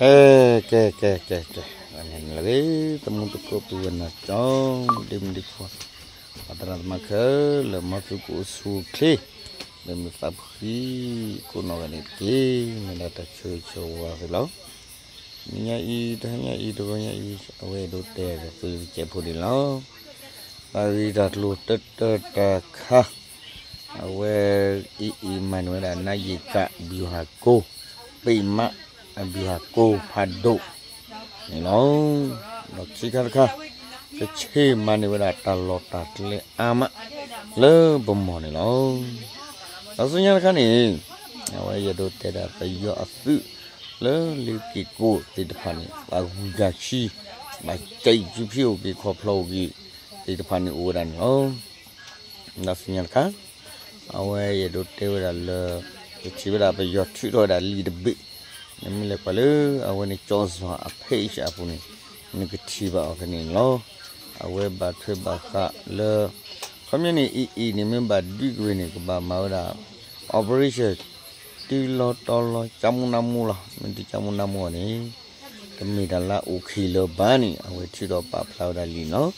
ကဲ ကဲ ကဲ ကဲ ကဲ နလၢဂ့ၤ သမူသကိးပုၢ်ဝဲၢ်နီၢ်ကၠီ ဒ့မုၣ်ဒ့ခွါ ပှၤသရၣ်သမါခဲလၢာ် မ်သုကအိၣ်ဆူၣ်အိၣ်ချ့ လၢမုာ်သးဖှံ ကိးနီၢ်ဂၤဒဲးတက့ၢ်. မ့ၢ်ဒၣ်တၢ်ဆၢဂ့ၤဆၢဝါသုလီၤ. နံၤညါအံၤ တဟါညါအံၤ တဂီၤညါအံၤ အဝဲအဲၣ်ဒိးတဲဒီးသုတစဲးဖိန့ၣ်လီၤ. တၢ်ဂ့ၢ်တၢ်ကျိၤတၢတၢတၢ်ခါ အဝဲ အံၤအံၤ မၤန့ၢ်ဝဲဒၣ် နါယံၤကၣ် ဗျူဟာကုန်း ပ့းမး ဗျူဟာကုန်း ဖးဒိၣ်န့ၣ်လီၤ. ဒီးခံခါတခါ ကဆ့ၣ်မၤန့ၢ်ဝဲဒၣ်တၢ်လီၢ်တၢ်ကျဲအါမး လၢပမီၢ်န့ၣ်လီၤ. ဒီးဆူညါတခါန့ၣ် အဝဲယအဲၣ်ဒိးတဲဒၣ်ပယီၤအသုး လၢလ့ၤက့ၤကိၣ်သ့ၣ်တဖၣ်န့ၣ် ဘၣ်ဂုၤကၤဆံ ဘၣ်ကဲအံၤစုဖံအိၣ်က့ၤခီဖျိအိၣ်က့ၤသ့ၣ်တဖၣ်န့ၣ်အိၣ်ဝဲဒၣ်န့ၣ်လီၤ. ဒီးဆူညါတခါ အဝဲယအဲၣ်ဒိးတဲဝဲဒၣ်လၢ ပထံၣ်ဝဲဒၣ်ပယီၤထုးထီၣ်ဝဲဒၣ်လံာ်တဘ့ၣ် နမ့ၢ်လဲၤကွၢ်လၢ အဝဲန့ၣ် ကၠီစီၤအ page အပူၤန့ၣ် နကထံၣ်ဘၣ်အီၤဖဲန့ၣ်န့ၣ်လီၤ. အဝဲဘၣ်ထွဲဘၣ်ဃးလၢ ခီပညီန့ၣ် အံၤအံၤန့ၣ် မ့ၢ်ဘၣ်ဒုးက့ၤဝဲန့ၣ် ကဘၣ်မၤဝဲဒၣ် operation တုၤလီၤတီၤလီၤ ကၠါမူနါမူလီၤ. မ့ၢ်တုၤကၠါမူနါမူအီၤန့ၣ် တမ့ၢ်တၢ်လၢအအိၣ်ခံးလၢၤဘၣ်န့ၣ် အဝဲထုးထီၣ်ပာ်ဖျါဝဲဒၣ်လံန့ၣ်လီၤ.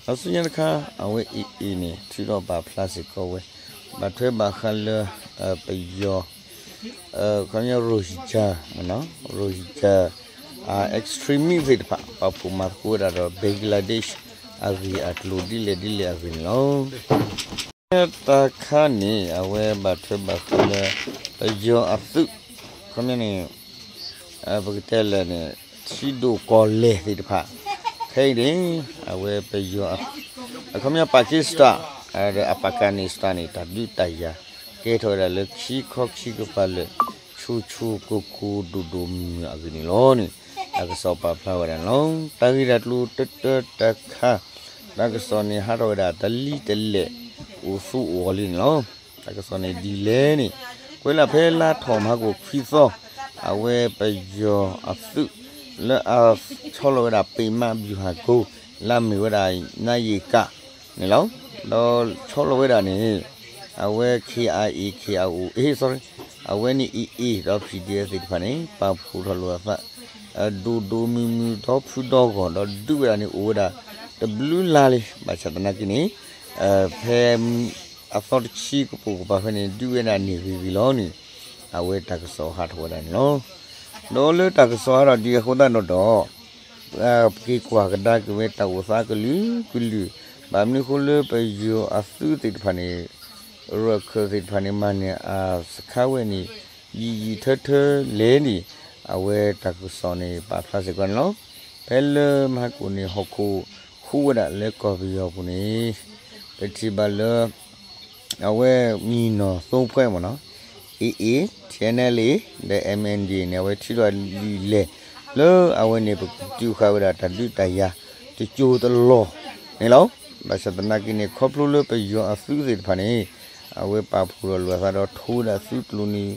ဒီးဆူညါတခါ အဝဲအံၤအံၤန့ၣ် ထုးထီၣ်ပာ်ဖျါစ့ၢ်ကီးဝဲ ဘၣ်ထွဲဘၣ်ဃးလၢ ပယီၤ ခီပညီ Rohingya မ့ၢ်နီၤ Rohingya extremist သ့ၣ်တဖၣ် ပာ်ဖှိၣ်မၤသကိးဝဲဒၣ်ဒီး Bangladesh အဂ့ၢ်အကျိၤဒ်လဲၣ်ဒ်လဲၣ်အဂ့ၢ်န့ၣ်လီၤ. တၢ်ခါန့ၣ် အဝဲဘၣ်ထွဲဘၣ်ဃးလၢ ပယီၤအသုး ခီပညီန့ၣ် ပကတဲလဲၣ်န့ၣ် ထံဒိၣ်ကီၢ်လဲၢ်သ့ၣ်တဖၣ် ခဲအံၤန့ၣ် အဝဲပယီၤ အခီပညီ Pakistan ဒီးအ Afghanistan န့ၣ် တၢ်ဒုးတၢ်ယၤ ကဲထီၣ်ဝဲဒၣ်လၢခံခီခံကပၤလၢာ် ဆူၣ်ဆူၣ်ကိၢ်ကိၢ်ဒိၣ်ဒိၣ်မုၢ်မုၢ်အဂ့ၢ်န့ၣ်လီၤန့ၣ် တၢ်ကစီၣ်ပာ်ဖျါဝဲဒၣ်န့ၣ်လီၤ. တၢ်ဂ့ၢ်တၢ်ကျိၤတၢတၢတၢ်ခါ တၢ်ကစီၣ်န့ၣ် ဟးထီၣ်ဝဲဒၣ်တလံၤတလဲၣ် အိၣ်သူအိၣ်အီၤလံန့ၣ်လီၤ. တၢ်ကစီၣ်န့ၣ်ဒ်လဲၣ်န့ၣ် ကွဲးလၢဖဲလါထီၣ်မဟါကိၣ်ခွံသီ အဝဲပယီၤအသုး လၢအဆီလီၤဝဲဒၣ် ပ့းမး ဗျူဟာကုန်း လၢအမ့ၢ်ဝဲဒၣ် နါယံၤကၣ်န့ၣ်လီၤ. ဒီးဆီလီၤဝဲဒၣ်န့ၣ် အဝဲ KIA KIO အ့ sorry အဝဲန့ၣ် AA ဒီး PDF သ့ၣ်တဖၣ်န့ၣ် ပာ်ဖှိၣ်ထီၣ်လိာ်အသး ဒိၣ်ဒိၣ်မုၢ်မုၢ်ဒီဖုဒီဂီၢ် ဒီးဒုးဝဲဒၣ်န့ၣ်အိၣ်ဝဲဒၣ် တဘျုးလါလံ ဘၣ်ဆၣ်သနာ်က့န့ၣ် ဖဲ အသီတဆံကပိာ်ကပၤဖဲန့ၣ် ဒုးဝဲဒၣ်န့ၣ်ဂ့ၤဂ့ၤလီၤန့ၣ် အဝဲတၢ်ကစီၣ်ဟးထီၣ်ဝဲဒၣ်န့ၣ်လီၤ. ဒီးလၢတၢ်ကစီၣ်ဟးထီၣ်ဒ်အဃိသတးဒီး ပက့ၤကွၢ်ကဒါက့ၤဝဲတၢ်အိၣ်သးကလုာ်ကလုာ် ဘၣ်မနုၤအဃိလၢပယီၤအသုးသ့ၣ်တဖၣ်န့ၣ် ရၢၢ်ခၢၣ်သ့ၣ်တဖၣ်န့ၣ် မၤန့ၢ်အစခါဝဲန့ၣ် ယံာ်ယံာ်ထၢထၢလဲၣ်န့ၣ် အဝဲတၢ်ကစီၣ်န့ၣ် ပာ်ဖျါစ့ၢ်ကီးန့ၣ်လီၤ. ဖဲလၢမဟါကိၣ်န့ၣ် ဟီၣ်ခိၣ်ဟူးဝဲဒၣ်လၢကီၢ်ပယီၤပူၤန့ၣ် ပထံၣ်ဘၣ်လၢ အဝဲမံနီၢ်သိဖှဲမ့ၢ်နီၤ AA TNLA ဒီး MNDAA န့ၣ် အဝဲထုးထီၣ်လံာ်လဲၢ် လၢအဝဲန့ၣ် ပကတုၤဃာ်ဝဲဒၣ်တၢ်ဒုးတၢ်ယၤ တကၠိၤတလီၢ်န့ၣ်လီၤ. ဘၣ်ဆၣ်သနာ်က့န့ၣ် ခီဖျိလၢပယီၤအသုးသ့ၣ်တဖၣ်န့ၣ် အဝဲပာ်ဖှိၣ်ထီၣ်လိာ်အသးဒီးထိဝဲဒၣ်သုးကျိၤန့ၣ်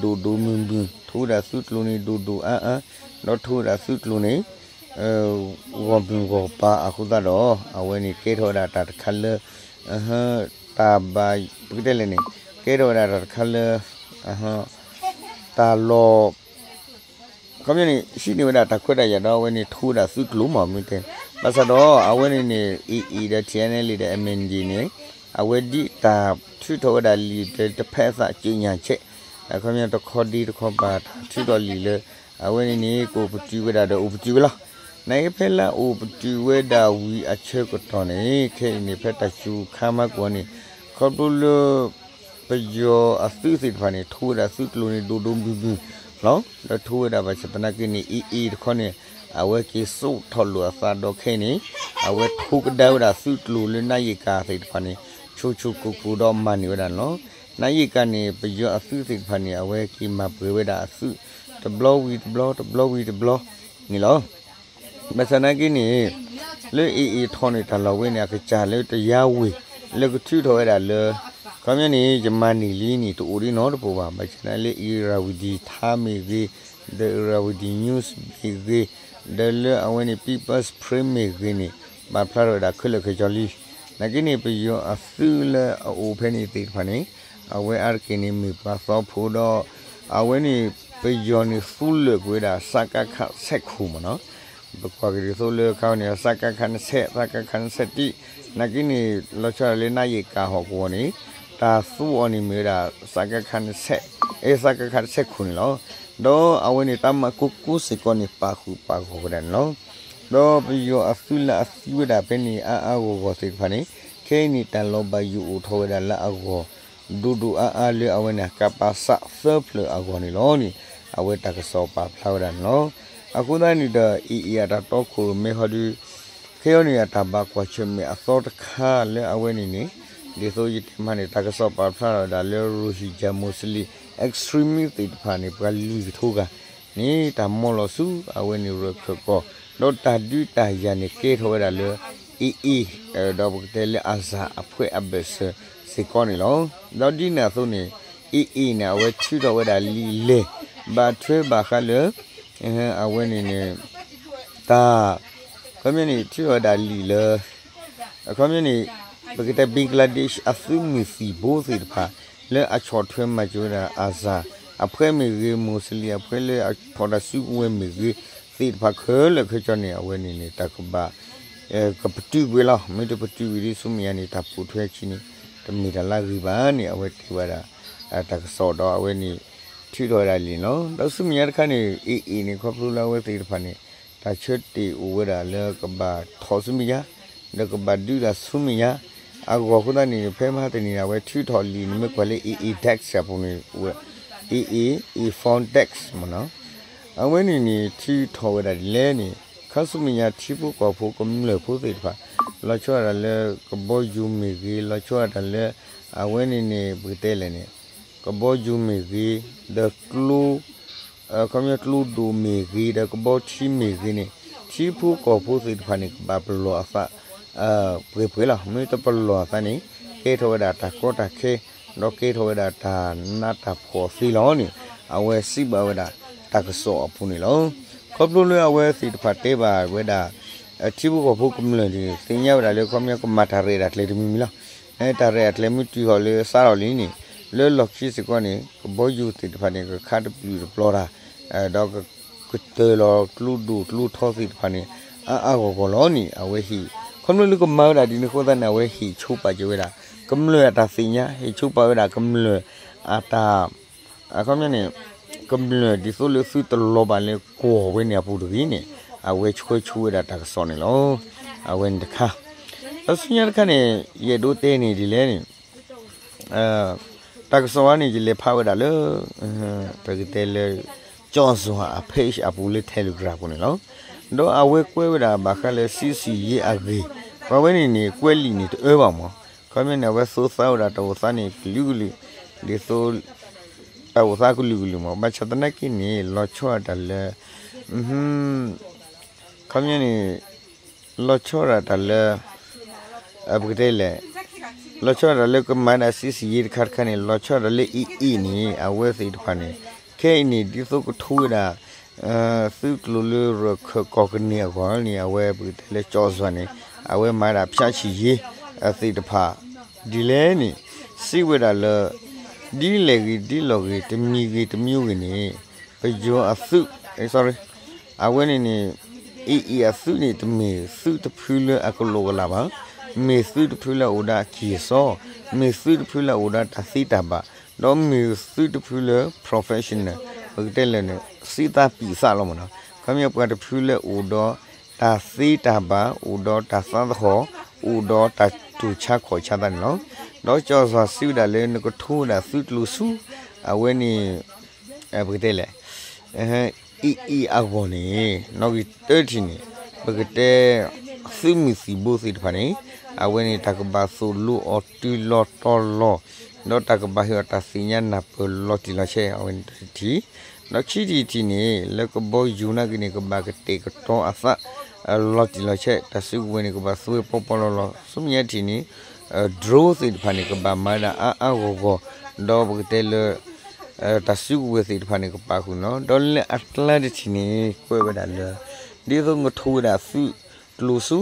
ဒိၣ်ဒိၣ်မုၢ်မုၢ် ထိဝဲဒၣ်သုးကျိၤန့ၣ် ဒိၣ်ဒိၣ်အါအါ ဒီးထိဝဲဒၣ်သုးကျိၤန့ၣ် ဂီၢ်မုၢ်ဂီၢ်ပၤအဃိသတးဒီး အဝဲန့ၣ်ကဲထီၣ်ဝဲဒၣ်တၢ်တခါလၢ တၢ်ဘၣ် ပကတဲလဲၣ်န့ၣ် ကဲထီၣ်ဝဲဒၣ်တၢ်တခါလၢ တၢ်လီၢ် ခီပညီန့ၣ် ဟံးန့ၢ်ဝဲဒၣ်တၢ်ခွဲးတၢ်ယာ်ဒီးအဝဲန့ၣ်ထိဝဲဒၣ်သုးကျိၤမ့ၢ်မ့ၢ်တဲ ဘၣ်ဆၣ်ဒီး အဝဲန့ၣ်န့ၣ် AA ဒီး TNLA ဒီး MNDAA န့ၣ် အဝဲဒ်တၢ်ထုးထီၣ်ဝဲဒၣ်လံာ်တဖဲအသး ကြေညာချက် အခီပညီတခီဒ့တခီဘၣ်တၢ်ထုးထီၣ်လံာ်လၢ အဝဲန့ၣ်န့ၣ် ကအိၣ်ပတုာ်ဝဲဒၣ်ဒီးအိၣ်ပတုာ်ဝဲလီၤ. နာ်က့ဖဲလၢအအိၣ်ပတုာ်ဝဲဒၣ်ဝံၤအဆၢကတီၢ်န့ၣ် ခဲအံၤန့ၣ် ဖဲတၢ်စူၤခါမၤကွၢ်န့ၣ် ခီဖျိလၢ ပယီၤအသုးသ့ၣ်တဖၣ်န့ၣ် ထိဝဲဒၣ်သုးကျိၤန့ၣ် ဒိၣ်ဒိၣ်မုၢ်မုၢ်လီၤ. ဒီးထိဝဲဒၣ်ဘၣ်ဆၣ်သနာ်က့န့ၣ် AA တခီန့ၣ် အဝဲက့ၤစိာ်ထီၣ်လိာ်အသးဒီးခဲအံၤန့ၣ် အဝဲထိကဒါဝဲဒၣ်သုးကျိၤလၢနါယံၤကၣ်သ့ၣ်တဖၣ်န့ၣ် ဆူၣ်ဆူၣ်ကိၢ်ကိၢ်ဒီးမၤန့ၢ်ဝဲဒၣ်န့ၣ်လီၤ. နါယံၤကၣ်န့ၣ် ပယီၤအသုးသ့ၣ်တဖၣ်န့ၣ် အဝဲက့ၤမၤပှဲၤဝဲဒၣ်အသုး တဘျီဝံၤတဘျီ တဘျီဝံၤတဘျီန့ၣ်လီၤ. ဘၣ်ဆၣ်သနာ်က့န့ၣ် လၢ AA ထီၣ်န့ၢ်တၢ်လီၢ်ဝဲန့ၣ် အကစၢ်လၢတယါဝ့ၤ လၢကထုးထီၣ်ဝဲဒၣ်လၢ ခီပညီန့ၣ် ယမၤန့ၢ်လံန့ၣ် တအိၣ်ဒ်နီတပူၤဘၣ်. ဘၣ်ဆၣ်သနာ်က့လၢ Irrawaddy Times မ့ၢ်ဂ့ၤ, The Irrawaddy News မ့ၢ်ဂ့ၤ, ဒီးလၢအဝဲန့ၣ် People's Spring မ့ၢ်ဂ့ၤန့ၣ် ပာ်ဖျါထီၣ်ဝဲဒၣ်ခဲလၢာ်ခဲဆ့လံ. နာ်က့န့ၣ် ပယီၤအသုးလၢအအိၣ်ဖဲန့ၣ်သ့ၣ်တဖၣ်န့ၣ် အဝဲအါတက့ၢ်န့ၣ် မ့ၢ်ပှၤသီဖိဒီး အဝဲန့ၣ် ပယီၤန့ၣ်သူလၢာ်ကွံာ်ဝဲဒၣ် စကခ ဆဲးခိၣ်မ့ၢ်နီၤ, ပကွၢ်က့ၤဒ်သိးလၢခါန့ၣ် စကခ နဆဲး စကခ နဆဲးတံၢ်, နာ်က့န့ၣ် လီၤဆီဒၣ်တၢ်လၢနးယံာ်ကၣ်ဟီၣ်ကဝီၤန့ၣ် တၢ်သူအီၤန့ၣ်မ့ၢ်ဝဲဒၣ် စကခ နဆဲး အဲ စကခ တဆဲးခိၣ်န့ၣ်လီၤ. ဒီးအဝဲန့ၣ်တၢ်မၤကိၢ်ကိၢ်စ့ၢ်ကီးန့ၣ် ပာ်ဃုာ်ပာ်ဂီၢ်ဝဲဒၣ်န့ၣ်လီၤ. ဒီးပယီၤအသုးလၢအသံဝဲဒၣ်ဖဲန့ၣ် အါအါဂီၢ်ဂီၢ်သ့ၣ်တဖၣ်န့ၣ် ခဲအံၤန့ၣ် တၢ်လီၤဘၣ်ယိၣ်အိၣ်ထီၣ်ဝဲဒၣ်လၢအဂီၢ် ဒိၣ်ဒိၣ်အါအါလၢအဝဲန့ၣ် ကပစ သၢဖျၢၣ်အဂီၢ်န့ၣ်လီၤန့ၣ် အဝဲတၢ်ကစီၣ်ပာ်ဖျါဝဲဒၣ်န့ၣ်လီၤ. အဃိသတးန့ၣ်ဒီး အ့ၣ်အ့ၣ် အတၢ်တီခိၣ်ရိၣ်မဲဟီဒုး ခဲအံၤန့ၣ် အတၢ်ဘၣ်ကွၢ်ဆၢၣ်မဲာ်အသီတခါလၢအဝဲန့ၣ်န့ၣ် ဒ်သိးယတဲမးန့ၣ် တၢ်ကစီၣ်ပာ်ဖျါထီၣ်ဝဲဒၣ်လၢ Rohingya Muslim extremist သ့ၣ်တဖၣ်န့ၣ် ပှၤလွံၢ်ကထိဂၤန့ၣ် တၢ်မီလီၤဆူ အဝဲန့ၣ်ရၢၢ်ခၢၣ်ကီၢ် ဒီးတၢ်ဒုးတၢ်ယၤန့ၣ် ကဲထီၣ်ဝဲဒၣ်လၢ အ့ၣ်အ့ၣ် ဒီးပကတဲလၢ အၤစၣ် အဖှဲးအဘၢၣ်စၢၤစ့ၢ်ကီးန့ၣ်လီၤ. ဒီးဒ်န့ၣ်အသိးန့ၣ် အ့ၣ်အ့ၣ်န့ၣ် အဝဲထုးထီၣ်ဝဲဒၣ်လံာ်လဲၢ် ဘၣ်ထွဲဘၣ်ဃးလၢ အဝဲန့ၣ်န့ၣ် တၢ် ခီပညီန့ၣ် ထုးထီၣ်ဝဲဒၣ်လံာ်လၢ အခီပညီန့ၣ် ပကတဲ Bangladesh အသုးမုၢ်သံၣ်ဘိသ့ၣ်တဖၣ် လၢအဆီၣ်ထွဲမၤစၢၤဝဲဒၣ် အၤစၣ် အဖှဲးမ့ၢ်ဂ့ၤ မူးစလ့ၣ်အဖှဲးလၢအဖီၣ်တၢ်စုကဝဲၤမ့ၢ်ဂ့ၤ သ့ၣ်တဖၣ်ခဲလၢာ်ခဲဆ့န့ၣ် အဝဲန့ၣ်န့ၣ် တၢ်ကဘၣ် ကပတုာ်ကွံာ်လီၤ. မ့ၢ်တပတုာ်ကွံာ်ဒ်ဆူမဲာ်ညါန့ၣ် တၢ်ပိာ်ထွဲအခံန့ၣ် တမ့ၢ်တၢ်လၢအဂ့ၤဘၣ်န့ၣ် အဝဲတဲဝဲဒၣ် တၢ်ကစီၣ်ဒီးအဝဲန့ၣ် ထုးထီၣ်ဝဲဒၣ်လံာ်န့ၣ်လီၤ. ဒီးဆူမဲာ်ညါတခါန့ၣ် အ့ၣ်အ့ၣ်န့ၣ် ခီဖျိလၢအဝဲသ့ၣ်တဖၣ်န့ၣ် တၢ်ဆၢတဲာ်အိၣ်ဝဲဒၣ်လၢကဘၣ်ထီၣ်ဆူမဲာ်ညါ ဒီးကဘၣ်ဒုးတၢ်ဆူမဲာ်ညါ အဂီၢ်အဃိသတးန့ၣ် ဖဲမဟါတနံၤန့ၣ် အဝဲထုးထီၣ်လံာ်န့ၣ် မ့ၢ်ကွၢ်လၢ အ့ၣ်အ့ၣ် Desk အပူၤန့ၣ် ဝဲ အ့ၣ်အ့ၣ် အ့ၣ် Forum Desk မ့ၢ်နီၤ အဝဲန့ၣ်န့ၣ် ထုးထီၣ်ဝဲဒၣ်ဒ်လဲၣ်န့ၣ် ခါဆူမဲာ်ညါ ထံဖိကီၢ်ဖိကမျၢၢ်ဖိသ့ၣ်တဖၣ် လီၤဆီဒၣ်တၢ်လၢ ကဘီယူၤမ့ၢ်ဂ့ၤ လီၤဆီဒၣ်တၢ်လၢ အဝဲန့ၣ်န့ၣ် ပကတဲလဲၣ်န့ၣ် ကဘီယူၤမ့ၢ်ဂ့ၤ ဒီးကျိ ခီပညီကျိဒိၣ်မ့ၢ်ဂ့ၤ ဒီးကဘီထံမ့ၢ်ဂ့ၤန့ၣ် ထံဖိကီၢ်ဖိသ့ၣ်တဖၣ်န့ၣ် ကဘၣ်ပလီၢ်အသး ပှဲၤပှဲၤလီၤ. မ့ၢ်တပလီၢ်အသးန့ၣ် ကဲထီၣ်ဝဲဒၣ်တၢ်ကီတၢ်ခဲ ဒီးကဲထီၣ်ဝဲဒၣ်တၢ်နးတၢ်ဖှီၣ်သ့လီၤန့ၣ် အဝဲစံးဘၣ်ဝဲဒၣ်တၢ်ကစီၣ်အပူၤန့ၣ်လီၤ. ခီဖျိလၢအဝဲသ့ၣ်တဖၣ်တဲဘၣ်ဝဲဒၣ် ထံဖိကီၢ်ဖိကမျၢၢ်န့ၣ် သ့ၣ်ညါဝဲဒၣ်လၢ ခီပညီကမၤတၢ်ရဲၣ်တၢ်ကျဲၤတမံၤမံၤလီၤ. တၢ်ရဲၣ်တၢ်ကျဲၤမ့ၢ်တုၤထီၣ်လၢစးထီၣ်လံန့ၣ် လၢလီၢ်ခံစ့ၢ်ကီးန့ၣ် ကဘီယူၤသ့ၣ်တဖၣ်န့ၣ် ကခးတပျုာ်တပျီၤတၢ် ဒီးကတၢၢ်လီၤကျိဒိၣ်ကျိထီသ့ၣ်တဖၣ်န့ၣ် အါအါဂီၢ်ဂီၢ်လီၤန့ၣ် အဝဲဟ့ၣ် ခီဖျိလၢကမၤဝဲဒၣ်ဒ်န့ၣ်အဃိသတးန့ၣ် အဝဲဟ့ၣ်ဆိပာ်စၢၤဝဲဒၣ် ကမျၢၢ်အတၢ်သ့ၣ်ညါ ဟ့ၣ်ဆိပာ်ဝဲဒၣ်ကမျၢၢ်အတၢ် အခီပညီန့ၣ် ကမျၢၢ်ဒ်သိးလၢသုတလီၤဘၣ်လၢကွီၢ်ဝဲန့ၣ်အပူၤတဂ့ၤန့ၣ် အဝဲဆှၢဆိဝဲဒၣ်တၢ်ကစီၣ်န့ၣ်လီၤ. အဝဲန့ၣ်တခါ ဒီးဆူညါတခါန့ၣ် ယအဲၣ်ဒိးတဲန့ၣ်ဒ်လဲၣ်န့ၣ် တၢ်ကစီၣ်ဝဲန့ၣ် ယလဲၤဖးဝဲဒၣ်လၢ ပကတဲလၢ ကၠီၣ်စွၤအ page အပူၤလၢ Telegram ပူၤန့ၣ်လီၤ. ဒီးအဝဲကွဲးဝဲဒၣ်ဘၣ်ဃးလၢ ဆံးဆံးယ့အဂ့ၢ် ပှၤဝဲန့ၣ်န့ၣ် ကွဲးလံာ်န့ၣ်တအၢဘၣ်မး ခီပညီန့ၣ် အဝဲသိသးဝဲဒၣ်တၢ်အိၣ်သးန့ၣ် ကလုာ်ကလုာ် ဒ်သိး တၢ်အိၣ်သးကလုာ်ကလုာ်မး ဘၣ်ဆၣ်သနာ်က့န့ၣ် လီၤဆီဒၣ်တၢ်လၢ ခီပညီန့ၣ် လီၤဆီဒၣ်တၢ်လၢ ပကတဲလဲၣ် လီၤဆီဒၣ်တၢ်လၢကမၤဒၣ်ဆံးဆံးယ့တခါတခါန့ၣ် လီၤဆီဒၣ်တၢ်လၢအ့ၣ်အ့ၣ်န့ၣ် အဝဲသ့ၣ်တဖၣ်န့ၣ် ခဲအံၤန့ၣ် ဒ်သိးကထိဝဲဒၣ် သုးကျိၤလၢရၢၢ်ခၢၣ်ကီၢ်ကန့ၢ်အဂီၢ်န့ၣ် အဝဲပကတဲလၢကၠီၣ်စွၤန့ၣ် အဝဲမၤဒၣ်ဖၠးဆံးယ့ သ့ၣ်တဖၣ် ဒ်လဲၣ်န့ၣ် စံးဝဲဒၣ်လၢ ဒ်လဲၣ်ဂ့ၤဒ်လဲၣ်ဂ့ၤ တမံၤဂ့ၤတမံၤဂ့ၤန့ၣ် ပယီၤအသုး sorry အဝဲန့ၣ်န့ၣ် အ့ၣ်အ့ၣ်အသုးန့ၣ် တမ့ၢ်သုးတဖုလၢအကလိာ်ကလၤဘၣ်, မ့ၢ်သုးတဖုလၢအအိၣ်ဒီးအကံၢ်အစီ, မ့ၢ်သုးတဖုလၢအအိၣ်ဒီးတၢ်သ့တၢ်ဘၣ်, ဒီးမ့ၢ်သုးတဖုလၢ professional ပကတဲလဲၣ်န့ၣ် စံးသးပံာ်သးလီၤမ့ၢ်နီၤ, ခီပညီပှၤတဖုလၢအိၣ်ဒီးတၢ်သ့တၢ်ဘၣ်, အိၣ်ဒီးတၢ်သးသဟီၣ်, အိၣ်ဒီးတၢ်တူၢ်ဆါခီၣ်ဆါသးန့ၣ်လီၤ. ဒီးကၠီၣ်စွၤစံးဝဲဒၣ်လၢနကထိဝဲဒၣ်သုးကျိၤဆူ အဝဲန့ၣ် ပကတဲလဲၣ် အ့ၣ်အ့ၣ်အဂီၢ်န့ၣ် နီၣ်ဂံၢ်တၢတထံၣ်န့ၣ် ပကတဲ သုးမုၢ်သံၣ်ဘိသ့ၣ်တဖၣ်န့ၣ် အဝဲန့ၣ်တၢ်ကဘၣ်သိၣ်လိအီၤတုၤလီၤတီၤလီၤ, ဒီးတၢ်ကဘၣ်ဟ့ၣ်အီၤတၢ်သ့ၣ်ညါနၢ်ပၢၢ်လီၤတံၢ်လီၤဆဲး အဝဲန့ၣ်တထံၣ်, ဒီးခံထံၣ်တထံၣ်န့ၣ် လၢကဘီယူၤနာ်က့န့ၣ် ကဘၣ်ကတဲာ်ကတီၤအသး လီၤတံၢ်လီၤဆဲး, တၢ်စုကဝဲၤန့ၣ် ကဘၣ်သွဲပီပီလီၤလီၤ, ဆူမဲာ်ညါတထံၣ်န့ၣ် drone သ့ၣ်တဖၣ်န့ၣ် ကဘၣ်မၤဝဲဒၣ်အါအါဂီၢ်ဂီၢ်, ဒီးပကတဲလၢ တၢ်စုကဝဲၤသ့ၣ်တဖၣ်န့ၣ် ကပာ်ဃုာ်နီၤ, ဒီးလၢအကျါတထံၣ်န့ၣ် ကွဲးဝဲဒၣ်လၢ ဒ်သိးကထိဝဲဒၣ်သုးကျိၤဆူ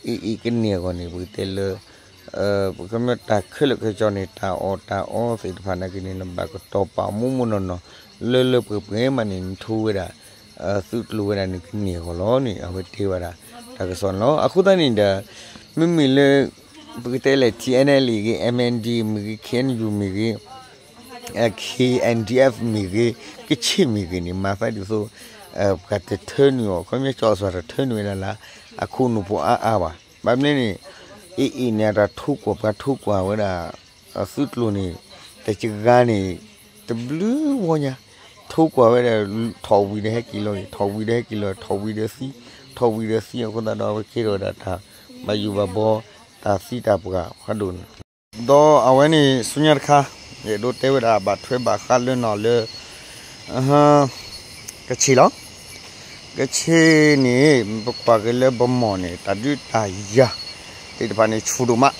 အ့ၣ်အ့ၣ်ကန့ၢ်အဂီၢ်န့ၣ် ပကတဲလၢ ပကမ့ၢ်တၢ်ခဲလၢာ်ခဲဆ့န့ၣ် တၢ်အီၣ်တၢ်အီသ့ၣ်တဖၣ်နာ်က့န့ၣ် နဘၣ်ကတီၤပာ်မိၢ်မိၢ်နီၢ်နီၢ် လၢလၢပှဲၤပှဲၤမးန့ၣ် နထိဝဲဒၣ် သုးကျိၤဝဲဒၣ်န့ၣ် ကန့ၢ်အဂီၢ်လီၤန့ၣ် အဝဲတဲဝဲဒၣ် တၢ်ကစီၣ်န့ၣ်လီၤ. အဃိသတးန့ၣ်ဒီး မ့မ့ၢ်လၢ ပကတဲလဲၣ် ထံၣ်အဲၣ်အဲၣ်လ်အ့ၣ်ဂ့ၤ မၣ်အၣ်အၣ်ဒီမ့ၢ်ဂ့ၤ ခ့ၣ်အဲၣ်ယူၣ်မ့ၢ်ဂ့ၤ ခ့ၣ်အဲၣ်ဒီအ့ၣ်မ့ၢ်ဂ့ၤ ကခ့ၣ်မ့ၢ်ဂ့ၤန့ၣ် မၤသးဒ်သိး ပှၤတထၢနုာ်အီၤ ခီပညီကၠီၤစှၤတထၢနုာ်ဝဲဒၣ်လၢ အခိၣ်နူာ်ဖိအါအါဘၣ်. ဘၣ်မနုၤန့ၣ် အ့ၣ်အ့ၣ်န့ၣ် တၢ်ထိကွၢ် ပှၤထိကွၢ်ဝဲဒၣ် သုးကျိၤန့ၣ် တကဂၤန့ၣ် တဘျုးဝီညါ ထိကွၢ်ဝဲဒၣ် ထီၣ်ဝံၤဒီးဟဲက့ၤလီၤ ထီၣ်ဝံၤဒီးဟဲက့ၤလီၤ ထီၣ်ဝံၤဒီးသံ ထီၣ်ဝံၤဒီးသံ အဃိသတးဒီး အဝဲကဲထီၣ်ဝဲဒၣ်တၢ် ဘၣ်ယိၣ်ဘၣ်ဘီ တၢ်သံတၢ်ပှၢ်ဖးဒိၣ်န့ၣ် ဒီးအဝဲန့ၣ်ဆူညါတခါ ယအဲၣ်ဒိးတဲဝဲဒၣ်ဘၣ်ထွဲဘၣ်ဃးလၢနီၢ်လၢ ကခ့ၣ်လီၤ. ကခ့ၣ်န့ၣ် ပကွၢ်က့ၤလၢပမီၢ်န့ၣ် တၢ်ဒုးတၢ်ယၤသ့ၣ်တဖၣ်န့ၣ် ဆူၣ်ဒိၣ်မး.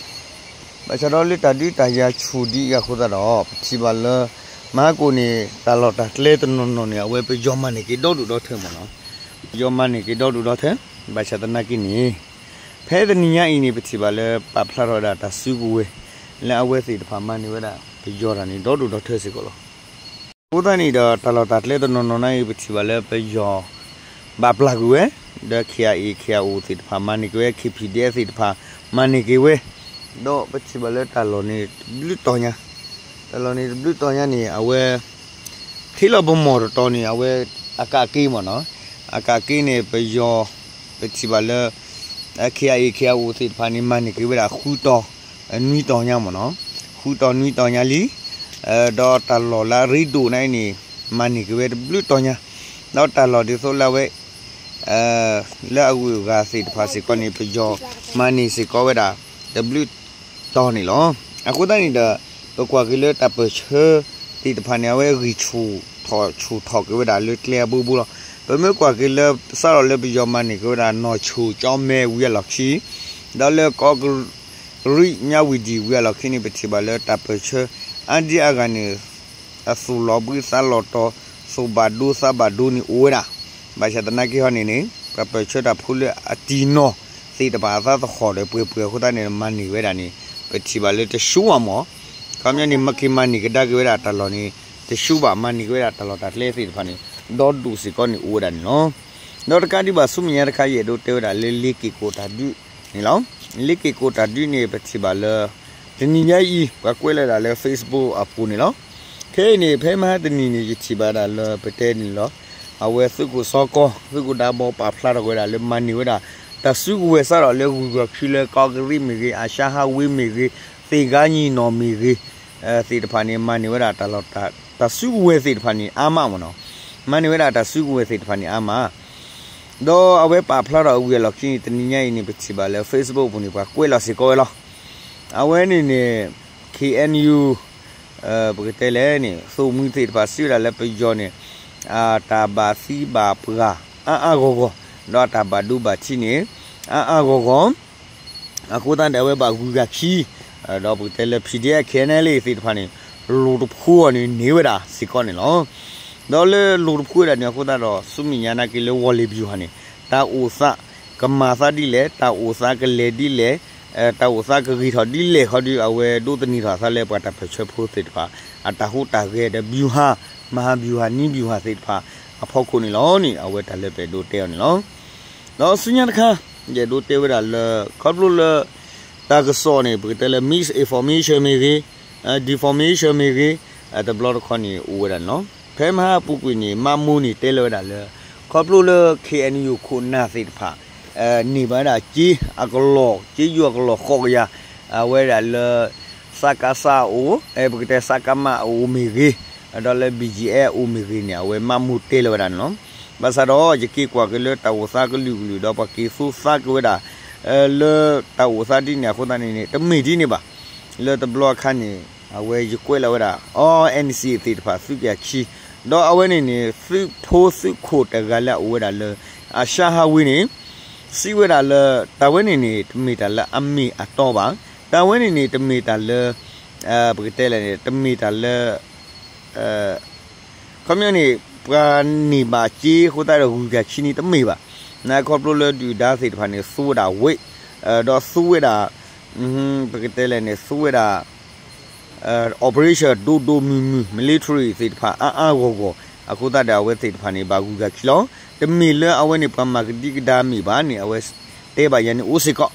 ဘၣ်ဆၣ်ဒီးလၢတၢ်ဒုးတၢ်ယၤဆူၣ်ဒ်အံၤအဃိသတးဒီး ပထံၣ်ဘၣ်လၢ မဟါကိၣ်န့ၣ် တၢ်လီၢ်တၢ်ကျဲတနီၤနီၤန့ၣ် အဝဲပယီၤမၤန့ၢ်က့ၤဒီဒူၣ်ဒီထၢမ့ၢ်နီၤ. ပယီၤမၤန့ၢ်က့ၤဒီဒူၣ်ဒီထၢ ဘၣ်ဆၣ်သနာ်က့န့ၣ် ဖဲတနံၤညါအံၤန့ၣ် ပထံၣ်ဘၣ်လၢ ပာ်ဖျါထီၣ်ဝဲဒၣ်တၢ်စုကဝဲၤ လၢအဝဲသ့ၣ်တဖၣ်မၤန့ၢ်ဝဲဒၣ် ပယီၤတၢ်န့ၣ် ဒီဒူၣ်ဒီထၢစ့ၢ်ကီးလီၤ. အဃိသတးန့ၣ်ဒီး တၢ်လီၢ်တၢ်ကျဲတနီၤနီၤန့ၣ်အံၤ ပထံၣ်ဘၣ်လၢပယီၤ ဘၣ်ပျၢ်ကွံာ်ဝဲ ဒီး ခ့ၣ်အါအ့ၣ် ခ့ၣ်အါအိၣ်သ့ၣ်တဖၣ် မၤန့ၢ်က့ၤဝဲ ခ့ၣ်ဖံၣ်ဒဲသ့ၣ်တဖၣ် မၤန့ၢ်က့ၤဝဲ ဒီးပထံၣ်ဘၣ်လၢတၢ်လီၢ်န့ၣ်တဘျုးတီၤညါ တၢ်လီၢ်န့ၣ်တဘျုးတီၤညါန့ၣ် အဝဲ ထံလီၤပမီၢ်တတီၤန့ၣ် အဝဲ အကးက့မ့ၢ်နီၤ အကးက့န့ၣ် ပယီၤ ပထံၣ်ဘၣ်လၢ ခ့ၣ်အါအ့ၣ် ခ့ၣ်အါအိၣ်သ့ၣ်တဖၣ်န့ၣ် မၤန့ၢ်က့ၤဝဲဒၣ်ဃုတီၤ နွံတီၤညါမ့ၢ်နီၤ ဃုတီၤနွံတီၤညါလံ ဒီးတၢ်လီၢ်လၢအရ့ဒိၣ်န့ၣ်အံၤန့ၣ် မၤန့ၢ်က့ၤဝဲတဘျုးတီၤညါ ဒီးတၢ်လီၢ်ဒ်သိးလၢအဝဲ လၢအဂုၤအဂၤသ့ၣ်တဖၣ်စ့ၢ်ကီးန့ၣ် ပယီၤမၤန့ၢ်စ့ၢ်ကီးဝဲဒၣ် တဘျုးတီၤန့ၣ်လီၤ. အဃိသတးန့ၣ်ဒီး ပကွၢ်က့ၤလၢတၢ်ပၢၢ်ဆၢသ့ၣ်တဖၣ်န့ၣ် အဝဲဂံၢ်ဆူၣ်ထီၣ်ဆူၣ်ထီၣ်က့ၤဝဲဒၣ်လၢကျဲအဘိဘိလီၤ. ပမ့ၢ်ကွၢ်က့ၤလၢ စးထီၣ်လၢပယီၤမၤန့ၢ်က့ၤဝဲဒၣ် နီၢ်ဆိၣ်ကၠီမဲဝံၤအလီၢ်ခံ ဒီးလၢကီးကရံး မၠၣ်ဝတံၣ်ဝံၤအလီၢ်ခံန့ၣ် ပထံၣ်ဘၣ်လၢတၢ်ပၢၢ်ဆၢ အါဒံအါဂၤန့ၣ် အသူၣ်လီၤဘှံးသးလီၤတီၤ သူၣ်ဘၣ်ဒိသးဘၣ်ဒိန့ၣ်အိၣ်ဝဲဒၣ်. ဘၣ်ဆၣ်သနာ်က့ဟီန့ၣ်န့ၣ် ပှၤပၢၢ်ဆၢတၢ်ဖိလၢအတံၢ်နီၢ်သ့ၣ်တဖၣ်အသးသဟီၣ်ဒီးပှဲၤပှဲၤအဃိသတးန့ၣ် မၤန့ၢ်ဝဲဒၣ်န့ၣ် ပထံၣ်ဘၣ်လၢတဆူဘၣ်မ့ၢ် ခီပညီန့ၣ် မၤက့ၤမၤန့ၢ်ကဒါက့ၤဝဲဒၣ်တၢ်လီၢ်န့ၣ် တဆူဘၣ် မၤန့ၢ်က့ၤဝဲဒၣ်တၢ်လီၢ်တၢ်ကျဲသ့ၣ်တဖၣ်န့ၣ် ဒီဒူၣ်စ့ၢ်ကီးန့ၣ်အိၣ်ဝဲဒၣ်န့ၣ်လီၤ. ဒီးတကးဒံးဘၣ်ဆူမဲာ်ညါတခါ ယအဲၣ်ဒိးတဲဝဲဒၣ်လၢလ့က့ၤကိးတၢ်ဒုးန့ၣ်လီၤ. လ့က့ၤကိးတၢ်ဒုးန့ၣ် ပထံၣ်ဘၣ်လၢ တနံၤညါအံၤ ပှၤကွဲးလီၤဝဲဒၣ်လၢ Facebook အပူၤန့ၣ်လီၤ. ခဲအံၤန့ၣ် ဖဲမဟါတနံၤန့ၣ် ယထံၣ်ဘၣ်ဒၣ်လၢပတဲန့ၣ်လီၤ. အဝဲသုးခိၣ်စီၤကီၢ် သုးခိၣ်ဒးဘီ ပာ်ဖျါထီၣ်ဝဲဒၣ်လၢမၤန့ၢ်ဝဲဒၣ် တၢ်စုကဝဲၤစးထီၣ်လၢဂုၤဂၤခံလၢကီးကရံးမ့ၢ်ဂ့ၤ အၡါဟးဝ့မ့ၢ်ဂ့ၤ သ့ၣ်ဂါညံၣ်နီၣ်မ့ၢ်ဂ့ၤ သ့ၣ်တဖၣ်န့ၣ် မၤန့ၢ်ဝဲဒၣ်တၢ်လီၢ် တၢ်စုကဝဲၤသ့ၣ်တဖၣ်န့ၣ် အါမးမ့ၢ်နီၤ. မၤန့ၢ်ဝဲဒၣ်တၢ်စုကဝဲၤသ့ၣ်တဖၣ်န့ၣ် အါမး ဒီးအဝဲပာ်ဖျါထီၣ်ဝံၤအလီၢ်ခံန့ၣ် တနံၤညါအံၤန့ၣ် ပထံၣ်ဘၣ်လၢ Facebook ပူၤန့ၣ် ပှၤကွဲးလီၤစ့ၢ်ကီးဝဲလီၤ. အဝဲန့ၣ်န့ၣ် ခ့ၣ်အဲၣ်ယူၣ် ပကတဲလဲၣ်န့ၣ် သိၣ်မှံသ့ၣ်တဖၣ်စံးဝဲဒၣ်လၢပယီၤန့ၣ် အတၢ်ဘၣ်သံဘၣ်ပှၢ်အါအါဂီၢ်ဂီၢ် ဒီးအတၢ်ဘၣ်ဒိဘၣ်ထံးန့ၣ် အါအါဂီၢ်ဂီၢ် အဃိသတးန့ၣ် အဝဲဘၣ်ဂုၤဂၤခံ ဒီးပကတဲလၢ PDF KNLA သ့ၣ်တဖၣ်န့ၣ် လိၣ်တဖှိအီၤန့ၣ် န့ၢ်ဝဲဒၣ်စ့ၢ်ကီးန့ၣ်လီၤ. ဒီးလၢလိၣ်တဖှိဝဲဒၣ်န့ၣ် အဃိသတးဒီး ဆူမဲာ်ညါနာ်က့လၢဝီၤလ့ၤပယူၤဟၣ်န့ၣ် တၢ်အိၣ်သးကမၤသးဒ်လဲၣ်, တၢ်အိၣ်သးကလဲၤဒ်လဲၣ်, တၢ်အိၣ်သးကဂ့ၤထီၣ်ဒ်လဲၣ်ခီဒီး အဝဲဒိးသန့ၤထီၣ်အသးလၢပှၤတၢ်ပၢၢ်ဆၢဖိသ့ၣ်တဖၣ် အတၢ်ဟူးတၢ်ဂဲၤဒီး ဗျူဟာ, မဟာဗျူဟာ, နည်းဗျူဟာ သ့ၣ်တဖၣ်အဖီခိၣ်န့ၣ်လီၤန့ၣ် အဝဲတၢ်လၢပအဲၣ်ဒိးတဲအီၤန့ၣ်လီၤ. ဒီးဆူညါတခါ ယအဲၣ်ဒိးတဲဝဲဒၣ်လၢ ခီဖျိလၢ တၢ်ကစီၣ်န့ၣ် ပကတဲလၢ misinformation မ့ၢ်ဂ့ၤ, deformation မ့ၢ်ဂ့ၤ, တဘျီတခီန့ၣ် အိၣ်ဝဲဒၣ်န့ၣ်လီၤ. ဖဲမဟါအပူၤကွံာ်န့ၣ် မးမူန့ၣ်တဲလီၤဝဲဒၣ်လၢ ခီဖျိလၢ KNU ခိၣ်နၢ်သ့ၣ်တဖၣ် န့ၢ်ဘၣ်ဝဲဒၣ်က့အကလီၢ်, က့ယိၣ်အကလီၢ်ဃိးကယၤ, အဝဲဒၣ်လၢ စကစ အအိၣ်, ပကတဲ စကမ အအိၣ်မ့ၢ်ဂ့ၤ, ဒီးလၢ BGF အအိၣ်မ့ၢ်ဂ့ၤန့ၣ် အဝဲမးမူတဲလီၤဝဲဒၣ်န့ၣ်လီၤ. ဘၣ်ဆၣ်ဒီး ယက့ၤကွၢ်က့ၤလၢတၢ်အိၣ်သးကလုာ်ကလုာ်ဒီး ပှၤက့ၤသူသးက့ၤဝဲဒၣ် လၢတၢ်အိၣ်သးဒ်န့ၣ်အဃိသတးန့ၣ်န့ၣ် တမ့ၢ်ဒ်န့ၣ်ဘၣ်. လၢတဘျီအခါန့ၣ် အဝဲယကွဲးလီၤဝဲဒၣ် အီ NCA သ့ၣ်တဖၣ်သုးက့ၤအခံ, ဒီးအဝဲန့ၣ်န့ၣ် သုးဖိသုးခိၣ်တဂၤလၢအအိၣ်ဝဲဒၣ်လၢ အၡါဟးဝ့န့ၣ် စံးဝဲဒၣ်လၢ တၢ်ဝဲန့ၣ်န့ၣ် တမ့ၢ်တၢ်လၢအမ့ၢ်အတီဘၣ်. တၢ်ဝဲန့ၣ်န့ၣ် တမ့ၢ်တၢ်လၢ ပကတဲလဲၣ်န့ၣ် တမ့ၢ်တၢ်လၢ ခီပညီန့ၣ် ပှၤန့ၢ်ဘၣ်က့အဃိသတးဒီး ဂုၤကၤခံန့ၣ်တမ့ၢ်ဘၣ်. နခီဖျိလၢဒုၣ်ဒါသ့ၣ်တဖၣ်န့ၣ် သူဝဲဒၣ်ဝ့ၢ်, ဒီးသူဝဲဒၣ် ပကတဲလဲၣ်န့ၣ် သူဝဲဒၣ် operation ဒိၣ်ဒိၣ်မုၢ်မုၢ် military သ့ၣ်တဖၣ်အါအါဂီၢ်ဂီၢ်, အဃိသတးဒီးအဝဲသ့ၣ်တဖၣ်န့ၣ် ဘၣ်ဂုၤဂၤခံလီၤ. တမ့ၢ်လၢအဝဲန့ၣ်ပှၤမၤကဒံကဒါမ့ၢ်ဘၣ်န့ၣ် အဝဲတဲဘၣ်ယၤန့ၣ်အိၣ်စ့ၢ်ကီး.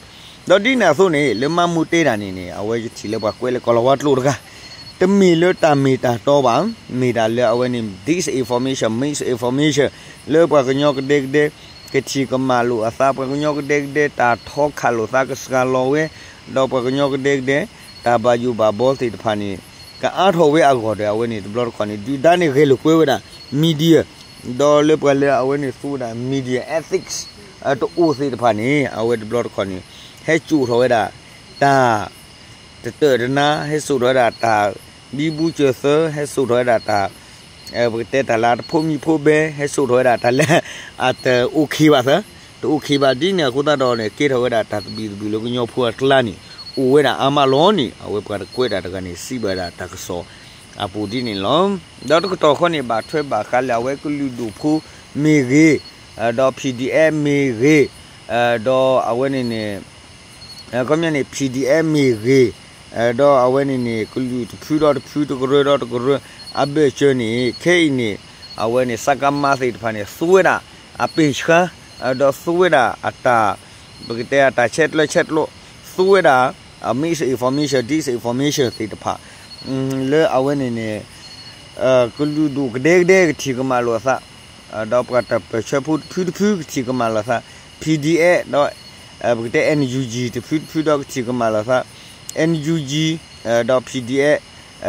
ဒီးဒ်န့ၣ်အသိးန့ၣ် လၢမၤမူတဲတၢ်န့ၣ်န့ၣ် အဝဲယထံၣ်လၢပှၤကွဲးလၢကီၢ်လီၤဝါကျိာ်တဂၤ တမ့ၢ်လၢတၢ်မ့ၢ်တၢ်တီဘၣ်, မ့ၢ်ဒၣ်လၢအဝဲန့ၣ် disinformation, misinformation လၢပှၤကညီကဒဲကဒဲ ကထံၣ်ကမၣ်လိာ်အသး ပှၤကညီကဒဲကဒဲ တၢ်ထီခးလိာ်သးကစှၤလီၤဝဲ, ဒီးပှၤကညီကဒဲကဒဲ တၢ်ဘၣ်ယိၣ်ဘၣ်ဘီသ့ၣ်တဖၣ်န့ၣ် ကအါထီၣ်ဝဲအဂီၢ်ဒီး အဝဲန့ၣ်တဘျီတခီၣ်န့ၣ် ဒုၣ်ဒါန့ၣ်ဂဲၤလိာ်ကွဲဝဲဒၣ် media ဒီးလၢပှၤလၢအဝဲန့ၣ်သူဝဲဒၣ် media ethics တအိၣ်သ့ၣ်တဖၣ်န့ၣ် အဝဲတဘျီတခီၣ်န့ၣ် ဟဲစိာ်ထီၣ်ဝဲဒၣ် တၢ် တတၢၣ်တနါ ဟဲစိာ်ထီၣ်ဝဲဒၣ်တၢ် ဘံဘူစၢၤသၢ ဟဲစိာ်ထီၣ်ဝဲဒၣ်တၢ် ပကတဲတၢ်လၢအတဖိးမံဖိးဘဲ ဟဲစိာ်ထီၣ်ဝဲဒၣ်တၢ်လၢ အတအိၣ်ခ့ဘၣ်သၢ, တအိၣ်ခ့ဘၣ်ဒ်န့ၣ်အဃိသတးဒီးန့ၣ် ကဲထီၣ်ဝဲဒၣ်တၢ်သဘံၣ်သဘုၣ်လၢကညီဖိအကျါန့ၣ် အိၣ်ဝဲဒၣ်အါမးလီၤန့ၣ် အဝဲပှၤတကွဲးတၢ်တဂၤန့ၣ် စံးဘၣ်ဝဲဒၣ်တၢ်ကစီၣ်အပူၤဒ်န့ၣ်လီၤ. ဒီးတကတီၢ်ဃီန့ၣ် ဘၣ်ထွဲဘၣ်ဃးလၢအဝဲကလုာ်ဒူၣ်ဖိမ့ၢ်ဂ့ၤ, ဒီး P D F မ့ၢ်ဂ့ၤ, ဒီးအဝဲန့ၣ်န့ၣ် ခီပညီန့ၣ် P D F မ့ၢ်ဂ့ၤ, ဒီးအဝဲန့ၣ်န့ၣ် ကလုာ်တဖုဒီးတဖု တကရၢဒီးတကရၢ အဘၢၣ်စၢၤန့ၣ် ခဲအံၤန့ၣ် အဝဲန့ၣ် စကမ သ့ၣ်တဖၣ်န့ၣ် သူဝဲဒၣ်အပ့ၢ်ဆှါ, ဒီးသူဝဲဒၣ်အတၢ် ပကတဲအတၢ်ဆဲးကျၢဆဲးကျိး သူဝဲဒၣ် misinformation, disinformation သ့ၣ်တဖၣ် လၢအဝဲန့ၣ်န့ၣ် ကလုာ်ဒူၣ်ကဒဲကဒဲကထံၣ်ကမၣ်လိာ်အသး, ဒီးပှၤတၢ်ပၢၢ်ဆၢဖိတဖုတဖုကထံၣ်ကမၣ်လိာ်အသး, P D F ဒီး ပကတဲ N U G တဖုတဖုဒီးကထံၣ်ကမၣ်လိာ်အသး, N U G ဒီး P D F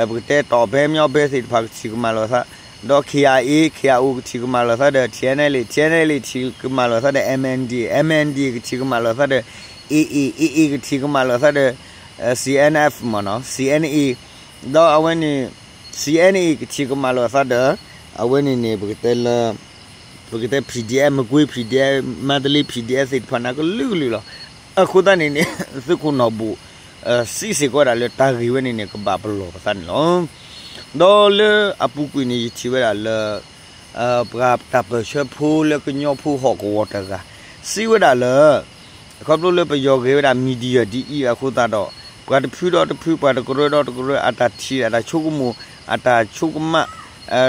ပကတဲတီၢ်ဘဲမညီဘဲသ့ၣ်တဖၣ်ကထံၣ်ကမၣ်လိာ်အသး, ဒီး K I A, K I O ကထံၣ်ကမၣ်လိာ်အသးဒီး T N L A, T N L A ထံၣ်ကမၣ်လိာ်အသးဒီး M N D, M N D ကထံၣ်ကမၣ်လိာ်အသးဒီး A A, A A ကထံၣ်ကမၣ်လိာ်အသးဒီး C N F မ့ၢ်နီၤ C N A ဒီးအဝဲန့ၣ် C N A ကထံၣ်ကမၣ်လိာ်အသးဒီး အဝဲန့ၣ်န့ၣ် ပကတဲလၢ ပကတဲ P D F မကွ့ P D F မန္တလေး P D F သ့ၣ်တဖၣ်န့ၣ် ကလုာ်ကလုာ်လီၤ. အဃိသတးန့ၣ်န့ၣ် သုးခိၣ်နီၢ်ဘူၣ် စံးစ့ၢ်ကီးဝဲဒၣ်လၢတၢ်ဂ့ၢ်ဝဲန့ၣ်န့ၣ် ကဘၣ်ပလီၢ်ပသးန့ၣ်လီၤ. ဒီးလၢအပူၤကွံာ်န့ၣ် ယထံၣ်ဝဲဒၣ်လၢ ပှၤတၢ်ပၢၢ်ဆၢဖိလၢကညီဖိဟီၣ်ကဝီၤတဂၤ စံးဝဲဒၣ်လၢ ခီဖျိလၢပယီၤဂ့ၤဝဲဒၣ် media ဒ်အံၤအဃိသတးဒီး ပှၤတဖုဒီးတဖု ပှၤတကရၢဒီးတကရၢ အတၢ်ထံၣ်အတၢ်ဆိကမိၣ် အတၢ်ဆိကမး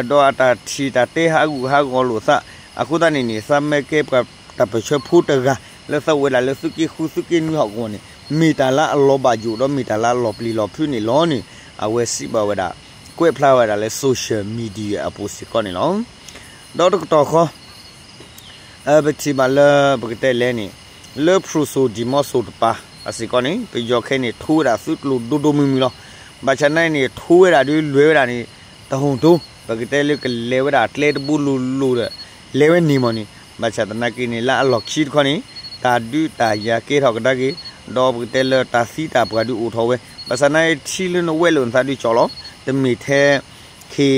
ဒီးအတၢ်ထံၣ်တၢ်တဲဟးဂူာ်ဟးဂီၤလိာ်သး အဃိသတးန့ၣ်န့ၣ် သးမ့ၢ်ကဲပှၤတၢ်ပၢၢ်ဆၢဖိတဂၤ လၢသးအိၣ်ဝဲဒၣ်လၢသုးက့ဃုသုးက့နွံဟီၣ်ကဝီၤန့ၣ် မ့ၢ်တၢ်လၢအလီၤဘၣ်ယိၣ်ဒီးမ့ၢ်တၢ်လၢအလီၤပျံၤလီၤဖုးန့ၣ်လီၤန့ၣ် အဝဲစံးဘၣ်ဝဲဒၣ် ကွဲးဖျါဝဲဒၣ်လၢ social media အပူၤစ့ၢ်ကီးန့ၣ်လီၤ. ဒီးတကတီၢ်ဃီ ပထံၣ်ဘၣ်လၢပကတဲလဲၣ်န့ၣ် လၢဖရူစိၣ်ဒံၣ်မီစိၣ်တပၤအစ့ၢ်ကီးန့ၣ် ပယီၤခဲအံၤန့ၣ် ထိဝဲဒၣ်သုးကျိၤဒိၣ်ဒိၣ်မုၢ်မုၢ်လီၤ. ဘၣ်ဆၣ်သနာ်က့န့ၣ် ထိဝဲဒၣ်ဒုးလွဲၢ်ဝဲဒၣ်န့ၣ် တဟူၣ်တိ ပကတဲလၢကလဲၤဝဲဒၣ်ကျဲတဘိလိၤလိၤဒီး လဲၤဝဲန့ၣ်မ့ၢ်န့ၣ် ဘၣ်ဆၣ်သနာ်က့န့ၣ် လၢအလီၢ်ခံတခီန့ၣ် တၢ်ဒုးတၢ်ယၤကဲထီၣ်ကဒါက့ၤ ဒီးပကတဲလၢတၢ်သံတၢ်ပှၢ်ဒုးအိၣ်ထီၣ်ဝဲ ဘၣ်ဆၣ်သနာ်က့ထံလၢနဝဲၢ်လိာ်နသးဒုးကၠီလီၤ. တမ့ၢ်ထဲ ခ့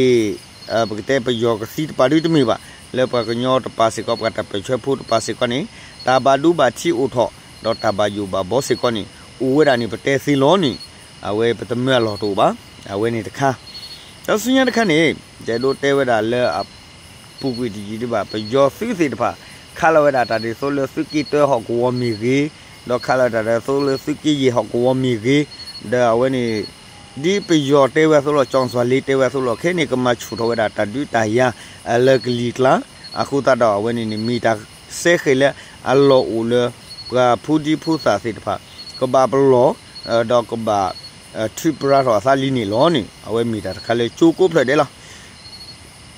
ပကတဲပယီၤကသံတပၤဒုတမ့ၢ်ဘၣ်, လၢပှၤကညီတပၤစ့ၢ်ကီး ပှၤတၢ်ပၢၢ်ဆၢဖိတပၤစ့ၢ်ကီးန့ၣ် တၢ်ဘၣ်ဒိဘၣ်ထံးအိၣ်ထီၣ် ဒီးတၢ်ဘၣ်ယိၣ်ဘၣ်ဘီစ့ၢ်ကီးန့ၣ် အိၣ်ဝဲဒၣ်န့ၣ် ပတဲသ့လီၤန့ၣ် အဝဲပတမၢအလီၢ်တအိၣ်ဘၣ်. အဝဲန့ၣ်တခါ ဒီးဆူညါတခါန့ၣ် ယအဲၣ်ဒိးတဲဝဲဒၣ်လၢအ ပူၤကွံာ်တယံာ်ဒံးဘၣ် ပယီၤသုးသ့ၣ်တဖၣ် ခးလီၤဝဲဒၣ်တၢ်ဒ်သိးလၢသုးက့တၢဟီၣ်ကဝီၤမ့ၢ်ဂ့ၤ, ဒီးခးလီၤတၢ်ဒ်သိးလၢသုးက့ယဲၢ်ဟီၣ်ကဝီၤမ့ၢ်ဂ့ၤ, ဒီးအဝဲန့ၣ် ဒ်ပယီၤတဲဝဲအသိးလီၤ ကၠီၣ်သွၣ်လ့တဲဝဲအသိးလီၤ ခဲအံၤန့ၣ် ကမၤဆူၣ်ထီၣ်ဝဲဒၣ်တၢ်ဒုးတၢ်ယၤ လၢကလံၤကျါ အဃိသတးဒီးအဝဲန့ၣ်န့ၣ် မ့ၢ်တၢ်စဲဃဲၤလၢအလီၢ်အိၣ်လၢ ပှၤဖိဒံဖိသၣ်သ့ၣ်တဖၣ် ကဘၣ်ပလီၢ် ဒီးကဘၣ် ထုးပရၤထီၣ်အသးလံန့ၣ်လီၤန့ၣ် အဝဲမ့ၢ်တၢ်တခါလၢကၠိကိးဖျၢၣ်ဒဲးလီၤ.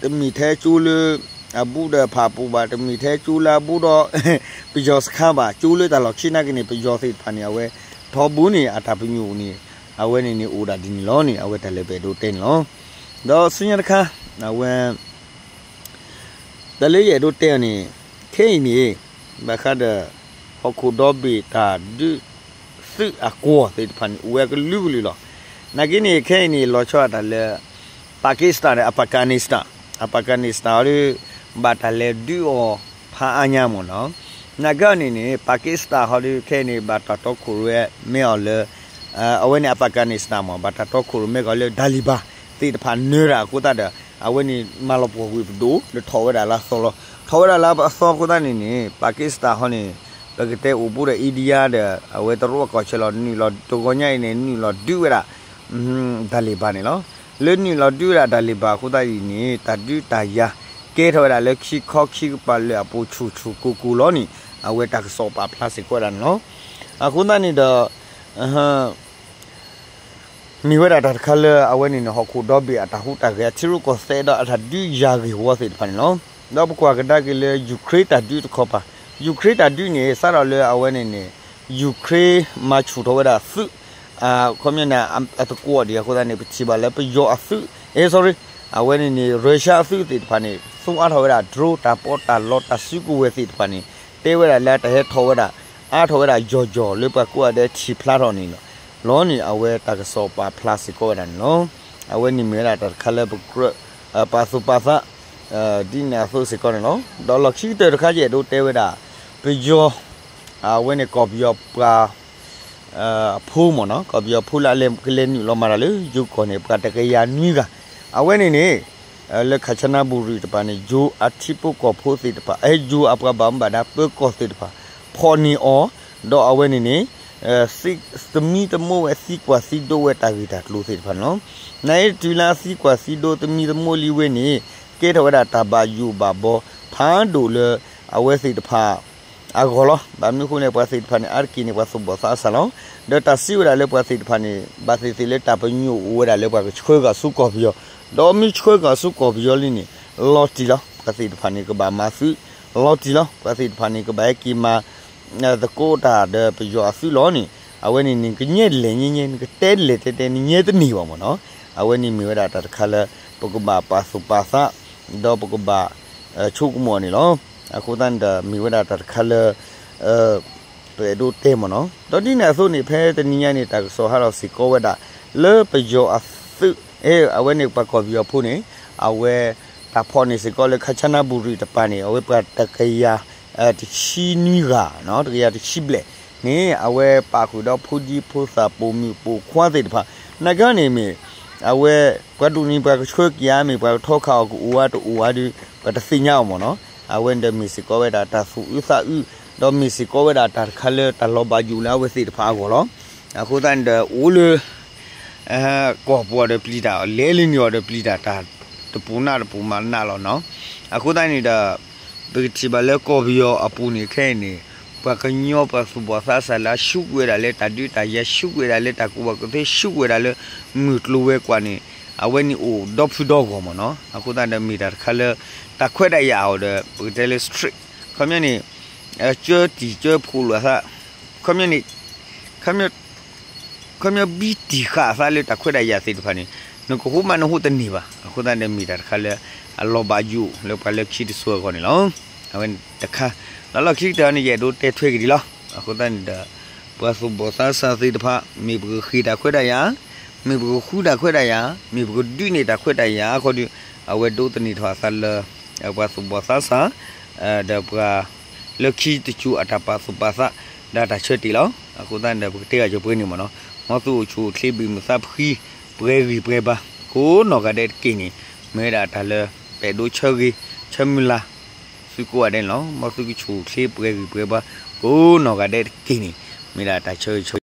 တမ့ၢ်ထဲကၠိလၢ အဘူးဒီးဖးပူၤဘၣ်, တမ့ၢ်ထဲကၠိလၢအဘူးဒီး ပယီၤစခါဘၣ်, ကၠိလၢတၢ်လီၢ်ခံနာ်က့န့ၣ် ပယီၤသ့ၣ်တဖၣ်န့ၣ် အဝဲ ထီဘိန့ၣ် အတၢ်ပညိၣ်န့ၣ် အဝဲန့ၣ်န့ၣ်အိၣ်ဒၣ်ဒ်န့ၣ်လီၤန့ၣ် အဝဲတၢ်လၢပအဲၣ်ဒိးတဲန့ၣ်လီၤ. ဒီးဆူညါတခါ အဝဲ တၢ်လၢယအဲၣ်ဒိးတဲအီၤန့ၣ် ခဲအံၤန့ၣ် ဘၣ်ဃးဒီး ဟီၣ်ခိၣ်ဒီဘ့ၣ်တၢ်ဒုးသုးအကွီၢ်သ့ၣ်တဖၣ်န့ၣ် အိၣ်ဝဲကလုာ်ကလုာ်လီၤ. နာ်က့န့ၣ် ခဲအံၤန့ၣ် လီၤဆီဒၣ်တၢ်လၢ Pakistan ဒီး Afghanistan, Afghanistan ဟီဒီး ဘၣ်တၢ်လဲၤဒုးအီၤဖးအါညါမ့ၢ်နီၤ. နာ်က့အီၤန့ၣ်န့ၣ် Pakistan ဟီဒီး ခဲအံၤန့ၣ် ဘၣ်တၢ်တီခိၣ်ရိၣ်မဲအီၤလၢ အဝဲန့ၣ် Afghanistan မ့ၢ် ဘၣ်တၢ်တီခိၣ်ရိၣ်မဲကီးလၢ Taliban သ့ၣ်တဖၣ်နၢၤတၢ်အဃိသတးဒီး အဝဲန့ၣ် မၤလီၤပှီၢ်ကွံာ်ပဒိၣ် ဒီးထီၣ်ဝဲဒၣ်လၢအသီလီၤ. ထီၣ်ဝဲဒၣ်လၢအသီအဃိသတးန့ၣ်န့ၣ် Pakistan ဟီန့ၣ် ပကတဲအိၣ်ဘူးဒီး India ဒီး အဝဲတရူးအကီၢ်ဆၢလီၤ. နုာ်လီၤတဂီၤညါအံၤန့ၣ် နုာ်လီၤဒုးဝဲဒၣ် Taliban န့ၣ်လီၤ. လၢနုာ်လီၤဒုးဝဲဒၣ် Taliban အဃိသတးအံၤန့ၣ် တၢ်ဒုးတၢ်ယၤ ကဲထီၣ်ဝဲဒၣ်လၢခံခီခံကပၤလၢအပူၤဆူၣ်ဆူၣ်ကိၢ်ကိၢ်လီၤန့ၣ် အဝဲတၢ်ကစီၣ်ပာ်ဖျါစ့ၢ်ကီးဝဲဒၣ်န့ၣ်လီၤ. အဃိသတးန့ၣ်ဒီး မ့ၢ်ဝဲဒၣ်တၢ်တခါလၢအဝဲန့ၣ်န့ၣ် ဟီၣ်ခိၣ်ဒီဘ့ၣ်အတၢ်ဟူးတၢ်ဂဲၤ အထံရူၢ်ကီၢ်သဲးဒီးအတၢ်ဒုးယၤဂ့ၢ်ဝီသ့ၣ်တဖၣ်န့ၣ်လီၤ. ဒီးပကွၢ်ကဒါက့ၤလၢ ယူၤခရ့တၢ်ဒုးတခီပၤ, ယူၤခရ့တၢ်ဒုးန့ၣ် စးထီၣ်လၢအဝဲန့ၣ်န့ၣ် ယူၤခရ့မၤဆူၣ်ထီၣ်ဝဲဒၣ်သုး ခီပညီန့ၣ် အသကွီၤဒံးအဃိသတးန့ၣ် ပထံၣ်ဘၣ်လၢပယီၤအသုး အဲ sorry အဝဲန့ၣ်န့ၣ် ရၢၡါအသုးသ့ၣ်တဖၣ်န့ၣ် သူအါထီၣ်ဝဲဒၣ် drone တၢ်ပီးတၢ်လီတၢ်စုကဝဲၤသ့ၣ်တဖၣ်န့ၣ် တဲဝဲဒၣ်လၢတၢ်ဟဲထီၣ်ဝဲဒၣ် အါထီၣ်ဝဲဒၣ်ယီၤယီၤလၢပှၤကိးဂၤဒဲးထံၣ်ဖျါထီၣ်န့ၣ်လီၤ. လီၤန့ၣ် အဝဲတၢ်ကစီၣ်ပာ်ဖျါစ့ၢ်ကီးဝဲဒၣ်န့ၣ်လီၤ. အဝဲန့ၣ်မ့ၢ်ဝဲဒၣ်တၢ်တခါလၢပကြၢး ပာ်သူၣ်ပာ်သး ဒ်န့ၣ်အသိးစ့ၢ်ကီးန့ၣ်လီၤ. ဒီးလီၢ်ခံကတၢၢ်တခါယအဲၣ်ဒိးတဲဝဲဒၣ် ပယီၤ အဝဲန့ၣ်ကီၢ်ပယီၤပှၤ အဖိမ့ၢ်နီၤ ကီၢ်ပယီၤဖိလၢအလဲၤကလဲၤနုာ်လီၤမၤတၢ်လၢယိၤကီၢ်န့ၣ် ပှၤတကယၤနွံဂၤ အဝဲန့ၣ်န့ၣ် လၢခၣ်ဆါနါဘူရံၤတပၤန့ၣ် ယိၤအထံဖိကီၢ်ဖိသ့ၣ်တဖၣ် အဲ ယိၤအပှၤဘၣ်မူဘၣ်ဒါပၢကီၢ်သ့ၣ်တဖၣ် ဖီၣ်န့ၢ်အီၤ ဒီးအဝဲန့ၣ်န့ၣ် သမံသမိးဝဲသံကွၢ်သံဒိးဝဲတၢ်ဂ့ၢ်တၢ်ကျိၤသ့ၣ်တဖၣ်န့ၣ်လီၤ. နာ်အံၤတုၤလၢအသံကွၢ်သံဒိးသမံသမိးလံဝဲန့ၣ် ကဲထီၣ်ဝဲဒၣ်တၢ်ဘၣ်ယိၣ်ဘၣ်ဘီ ဖးဒိၣ်လၢ အဝဲသ့ၣ်တဖၣ် အဂီၢ်လီၤ. ဘၣ်မနုၤအဃိန့ၣ် ပှၤသ့ၣ်တဖၣ်န့ၣ် အါတက့ၢ်န့ၣ် ပှၤသူၣ်ဘီၣ်သးစၢ်လီၤ. ဒီးတၢ်စံးဝဲဒၣ်လၢပှၤသ့ၣ်တဖၣ်န့ၣ် ဘၣ်သ့ၣ်သ့ၣ်လၢတၢ်ပညိၣ်အိၣ်ဝဲဒၣ်လၢပှၤကဆှၢဂၤဆူကီၢ်ပယီၤ, ဒီးမ့ၢ်ဆှၢဂၤဆူကီၢ်ပယီၤလံန့ၣ် လီၤတံၢ်လီၤ. ပှၤသ့ၣ်တဖၣ်န့ၣ် ကဘၣ်မၤသုး လီၤတံၢ်လီၤ. ပှၤသ့ၣ်တဖၣ်န့ၣ် ကဘၣ်ဟဲက့ၤမၤ သကိးတၢ်ဒီးပယီၤအသုးလီၤန့ၣ် အဝဲန့ၣ်န့ၣ် ကညဲလဲၣ်ညဲညဲ နကတဲလဲၣ်တဲတဲ နညဲတန့ၢ်ဘၣ်မ့ၢ်နီၤ. အဝဲန့ၣ်မ့ၢ်ဝဲဒၣ်တၢ်တခါလၢ ပကဘၣ်ပာ်သူၣ်ပာ်သး ဒီးပကဘၣ် ဆိကမိၣ်န့ၣ်လီၤ. အဃိသတးန့ၣ်ဒီး မ့ၢ်ဝဲဒၣ်တၢ်တခါလၢ ပအဲၣ်ဒိးတဲမ့ၢ်နီၤ. ဒီးဒ်န့ၣ်အသိးန့ၣ် ဖဲတနံၤညါန့ၣ် တၢ်ကစီၣ်ဟးထီၣ်စ့ၢ်ကီးဝဲဒၣ် လၢပယီၤအသုး အဲ အဝဲန့ၣ်ပှၤကီၢ်ပယီၤဖိန့ၣ် အဝဲ တၢ်ဖီၣ်န့ၢ်စ့ၢ်ကီးလၢခၣ်ဆါနါဘူရံၤတပၤန့ၣ် အဝဲပှၤတကယၤ တဆံနွံဂၤ တကယၤတဆံဘျဲၣ်န့ၣ် အဝဲပာ်ဃုာ်ဒီးဖိဒံဖိသၣ်ပိာ်မုၣ်ပိာ်ခွါသ့ၣ်တဖၣ် နာ်က့န့ၣ်မ့ၢ် အဝဲ ပှၤဒိၣ်န့ၣ်ပှၤကဆှၢက့ၤဧါ မ့ၢ်ပှၤကထီခးအီၤကအိၣ်ဧါတအိၣ်ဧါဒီး ပတသ့ၣ်ညါအီၤမ့ၢ်နီၤ. အဝဲန့ၣ်ဒီးမ့ၢ်စ့ၢ်ကီးဝဲဒၣ်တၢ်သူၣ်အုးသးအုး ဒီးမ့ၢ်စ့ၢ်ကီးဝဲဒၣ်တၢ်တခါလၢတၢ်လီၤဘၣ်ယိၣ်လၢအဝဲသ့ၣ်တဖၣ်အဂီၢ်လီၤ. အဃိသတးန့ၣ်ဒီး အိၣ်လၢ ကီၢ်ပူၤအီၤဒီးပျံၤတၢ် လဲၤလၢန့ၣ်အီၤဒီးပျံၤတၢ် တၢ်တပူၤနးတပူၤမးနးလီၤနီၤ. အဃိသတးန့ၣ်ဒီး ပကထံၣ်ဘၣ်လၢကီၢ်ပယီၤအပူၤန့ၣ်ခဲအံၤန့ၣ် ပှၤကညီပှၤသူၣ်ဘီၣ်သးစၢ်လၢအဆူးကွံာ်ဝဲဒၣ်လၢတၢ်ဒုးတၢ်ယၤ ဆူးကွံာ်ဝဲဒၣ်လၢတၢ်ကူၣ်ဘၣ်ကူၣ်သ့ ဆူးကွံာ်ဝဲဒၣ်လၢ မုၢ်ကျိၤဝဲၤကွာ်န့ၣ် အဝဲန့ၣ်အိၣ်ဒီဖုဒီဂီၢ်မ့ၢ်နီၤ. အဃိသတးဒီးမ့ၢ်တၢ်တခါလၢ တၢ်ခွဲးတၢ်ယာ်အီၤဒီး ပကတဲလၢ strict ခီပညီန့ၣ် ကၢတံၢ်ကၢဖှိၣ်လိာ်အသး ခီပညီန့ၣ် ခီပညီ ခီပညီဘံတံၢ်ဃာ်အသးလၢတၢ်ခွဲးတၢ်ယာ်သ့ၣ်တဖၣ်န့ၣ် နကဟူးမးနဟူးတန့ၢ်ဘၣ်. အဃိသတးဒီးမ့ၢ်တၢ်တခါလၢ အလီၤဘၣ်ယိၣ်လၢပှၤလၢခံတစိၤအဂီၢ်န့ၣ်လီၤ. အဝဲတခါ လီၤလီၢ်ခံကတၢၢ်န့ၣ် ယအဲၣ်ဒိးတဲထွဲက့ၤဒံးလီၤ. အဃိသတးန့ၣ်ဒီး ပှၤသူၣ်ဘီၣ်သးစၢ်သ့ၣ်တဖၣ် မ့ၢ်ပကဃ့ၢ်တၢ်ခွဲးတၢ်ယာ် မ့ၢ်ပကဃုတၢ်ခွဲးတၢ်ယာ် မ့ၢ်ပကဒုးန့ၢ်တၢ်ခွဲးတၢ်ယာ်အခီဒီး အဝဲဒိးသန့ၤထီၣ်အသးလၢ ပှၤသူၣ်ဘီၣ်သးစၢ် ဒီးပှၤ လၢခံတစိၤအတၢ်ပာ်သူၣ်ပာ်သး ဒီးတၢ်ဆၢတဲာ်လီၤ. အဃိသတးန့ၣ်ဒီး ပကတဲဂၤကၠိၤပှဲၤန့ၣ်မ့ၢ်နီၤ မ်သုအိၣ်ဆူၣ်အိၣ်ချ့ဘၣ်မုာ်သးဖှံ ပှဲၤဂံၢ်ပှဲၤဘါ ကိးနီၢ်ဂၤဒဲးတက့ၢ်န့ၣ် မ့ၢ်ဝဲဒၣ်တၢ်လၢ ပအဲၣ်ဒိးဆၢဂ့ၤ ဆၢမုၢ်လၢ် သုကိးဂၤဒဲးန့ၣ်လီၤ. မ်သုကဆူၣ်အိၣ်ချ့ပှဲၤဂံၢ်ပှဲၤဘါ ကိးနီၢ်ဂၤဒဲးတက့ၢ်န့ၣ် မ့ၢ်ဒၣ်တၢ်ဆၢဂ့ၤဆၢ